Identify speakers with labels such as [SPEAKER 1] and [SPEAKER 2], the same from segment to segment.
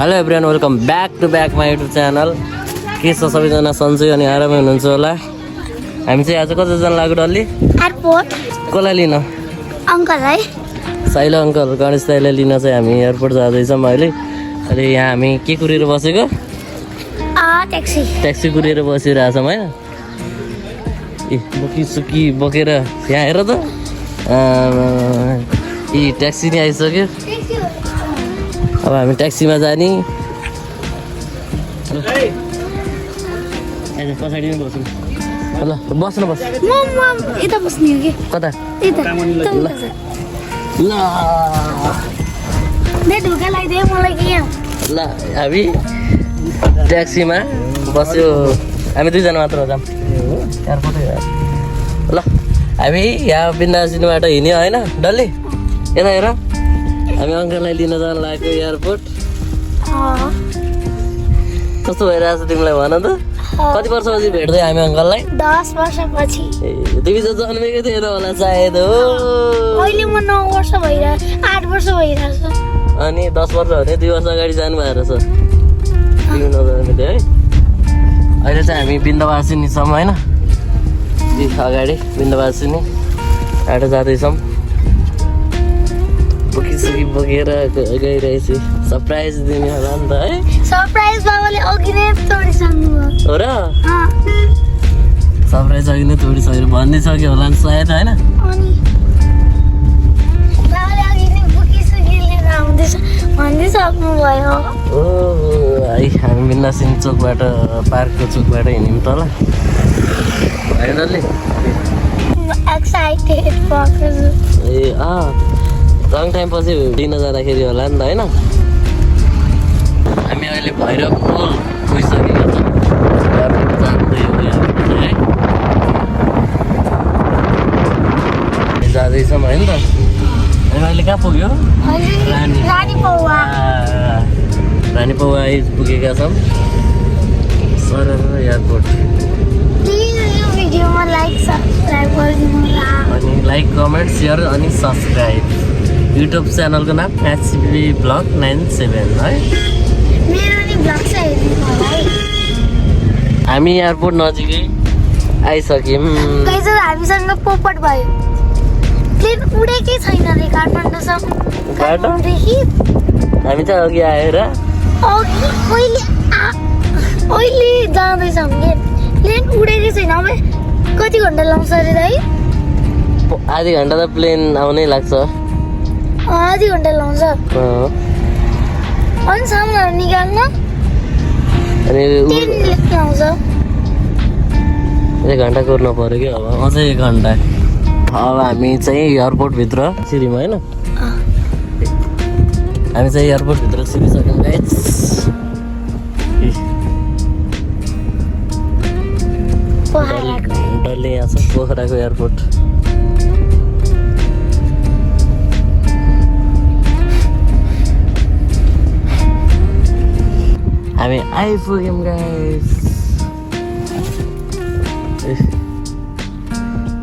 [SPEAKER 1] Hello everyone, welcome back to back my YouTube channel. के छ सबैजना, सन्चै अनि आरामै हुनुहुन्छ होला। हामी चाहिँ आज कतिजना लाग्यो डल्ली
[SPEAKER 2] एयरपोर्ट
[SPEAKER 1] कसलाई लिन?
[SPEAKER 2] अङ्कललाई,
[SPEAKER 1] साइलो अङ्कल गणेश दाइलाई लिन चाहिँ हामी एयरपोर्ट जाँदैछौँ अहिले। अहिले यहाँ हामी के कुरेर बसेको? ट्याक्सी कुरेर बसिरहेछौँ होइन। ए बोकिसुकी बोकेर यहाँ हेर त, ट्याक्सी नि आइसक्यो। अब हामी ट्याक्सीमा जाने। पछाडि नै बस्नु ल, बस्नु बस।
[SPEAKER 2] यता बस्ने हो कि
[SPEAKER 1] कता?
[SPEAKER 2] ढुका लगाइदियो मलाई कि यहाँ।
[SPEAKER 1] ल हामी ट्याक्सीमा बस्यो, हामी दुईजना मात्र जाऊँ एयरपोर्टै। ल हामी यहाँ बिन्दासिनबाट हिँड्यो होइन डल्ली। यता हेर, हामी अङ्कललाई लिन जान लागेको एयरपोर्ट। कस्तो भइरहेछ तिमीलाई भन त? कति वर्षपछि भेट्दै हामी अङ्कललाई?
[SPEAKER 2] 10 वर्षपछि।
[SPEAKER 1] तिमी त जन्मेकै थिएन होला सायद हो।
[SPEAKER 2] अहिले म 9 वर्ष भइरहेछ, 8 वर्ष भइरहेछ।
[SPEAKER 1] अनि 10 वर्ष भने 2 वर्ष अगाडि जानु भएको रहेछ तिमी नजाने थियो है। अहिले चाहिँ हामी बिन्दवासिनी छौँ होइन, अगाडि बिन्दवासिनी बाटो जाँदैछौँ। बोकिसुकी बोकेर गइरहेछु, सरप्राइज दिने होला नि त है।
[SPEAKER 2] सरप्राइज बाबाले अघि नै तोडिसक्नु भयो
[SPEAKER 1] हो र? सरप्राइज अघि नै तोडिसक्यो भनिदिइसक्यो होला नि सायद होइन।
[SPEAKER 2] अनि बाबाले अघि नै बोकिसुकी लिएर आउँदैछ भनिदिइसक्नु भयो।
[SPEAKER 1] ओहो है, हामी बिन्दासिनी चोकबाट, पार्कको चोकबाट हिँड्यौँ तल होइन डल्ली।
[SPEAKER 2] एक्साइटेड भएको छु।
[SPEAKER 1] ए लङ टाइम पछि दिन जाँदाखेरि होला नि त होइन। हामी अहिले भैरव पुल पुगिसकेका छौँ। जाँदैछौँ होइन त। हामी अहिले कहाँ पुग्यो? रानी पौवा आइपुगेका छौँ। Sir airport.
[SPEAKER 2] भिडियोमा लाइक सब्सक्राइब गरिदिनु होला।
[SPEAKER 1] अनि लाइक कमेन्ट सेयर अनि सब्सक्राइब। युट्युब च्यानलको नाम एचबी ब्लग 97 है।
[SPEAKER 2] मेरो नि ब्लग छ, हेर्नु होला है।
[SPEAKER 1] हामी एयरपोर्ट नजिकै आइसक्यौँ।
[SPEAKER 2] गाइज हामीसँग पोपट भयो। प्लेन उडेकै छैन रे काठमाडौँसम्म। काठमाडौँदेखि
[SPEAKER 1] हामी चाहिँ अघि आएर
[SPEAKER 2] अहिले जाँदैछौँ कि प्लेन उडेकै छैन। अब कति घन्टा लाउँछ अरे दाइ?
[SPEAKER 1] आधी घन्टा त प्लेन आउनै लाग्छ।
[SPEAKER 2] आधी घन्टा लाउँछ। अनि सामानहरू निकाल्न
[SPEAKER 1] अनि
[SPEAKER 2] 10 मिनट आउँछ।
[SPEAKER 1] 1 घन्टा कुर्नु पऱ्यो कि अब अझै 1 घन्टा। अब हामी चाहिँ एयरपोर्टभित्र छिर्यौँ होइन। हामी चाहिँ एयरपोर्टभित्र छिरिसक्यौँ गाइज। डल्ले यहाँ छ पोखराको एयरपोर्ट। हामी आइपुग्यौँ गाइस।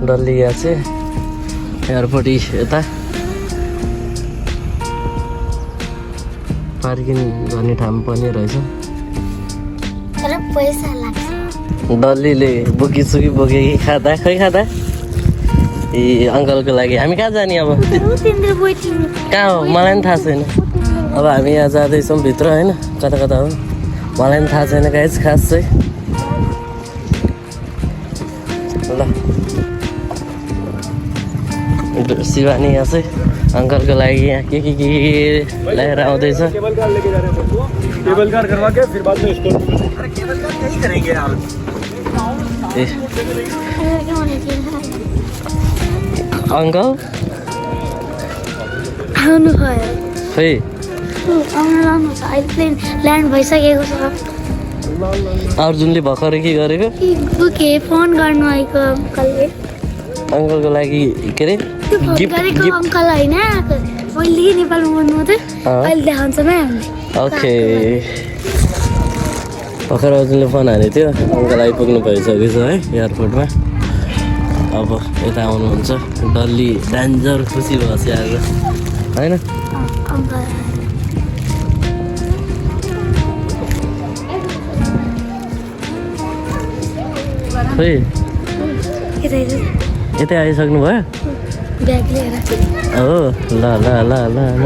[SPEAKER 1] डल्ली यहाँ चाहिँ एयरपोर्ट यता पार्किङ गर्ने ठाउँ पनि रहेछ।
[SPEAKER 2] तर पैसा लाग्छ।
[SPEAKER 1] डल्लीले बोकिसुकी बोके कि खाँदा खै खाँदा ए अङ्कलको लागि। हामी कहाँ जाने अब? कहाँ हो मलाई पनि थाहा छैन। अब हामी यहाँ जाँदैछौँ भित्र होइन, कता कता हो मलाई पनि थाहा छैन गाइस खास चाहिँ। ल शिवानी यहाँ चाहिँ अङ्कलको लागि यहाँ के ल्याएर आउँदैछ। अङ्कल
[SPEAKER 2] आउनु भयो
[SPEAKER 1] खै
[SPEAKER 2] आउनु छ। अहिले प्लेन ल्यान्ड भइसकेको छ।
[SPEAKER 1] अर्जुनले भर्खरै के गरेको?
[SPEAKER 2] के फोन गर्नु आएको अङ्कलले।
[SPEAKER 1] अङ्कलको लागि के अरे
[SPEAKER 2] गिफ्ट अङ्कल होइन, मैले नेपालमा बोल्नु त अहिले देखाउँछ न हामीले।
[SPEAKER 1] ओके भर्खर अर्जुनले फोन हालेको थियो, अङ्कल आइपुग्नु भइसकेको छ है एयरपोर्टमा। अब यता आउनुहुन्छ डल्ली डेन्जर खुसी भएपछि आज होइन। खै
[SPEAKER 2] यतै
[SPEAKER 1] यतै आइसक्नु भयो
[SPEAKER 2] ब्याग लिएर
[SPEAKER 1] हो ल ल ल ल ल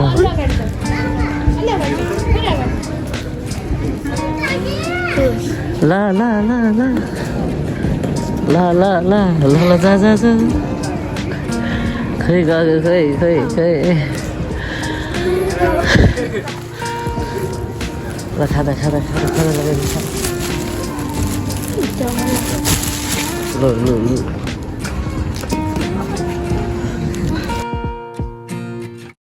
[SPEAKER 1] ला ला ला ला ला ला ला ल ल जा जा जा खै गएको खै खै खै ल खाँदा खाँदा खाँदा खाँदा लगाइदिन्छ ल ल ल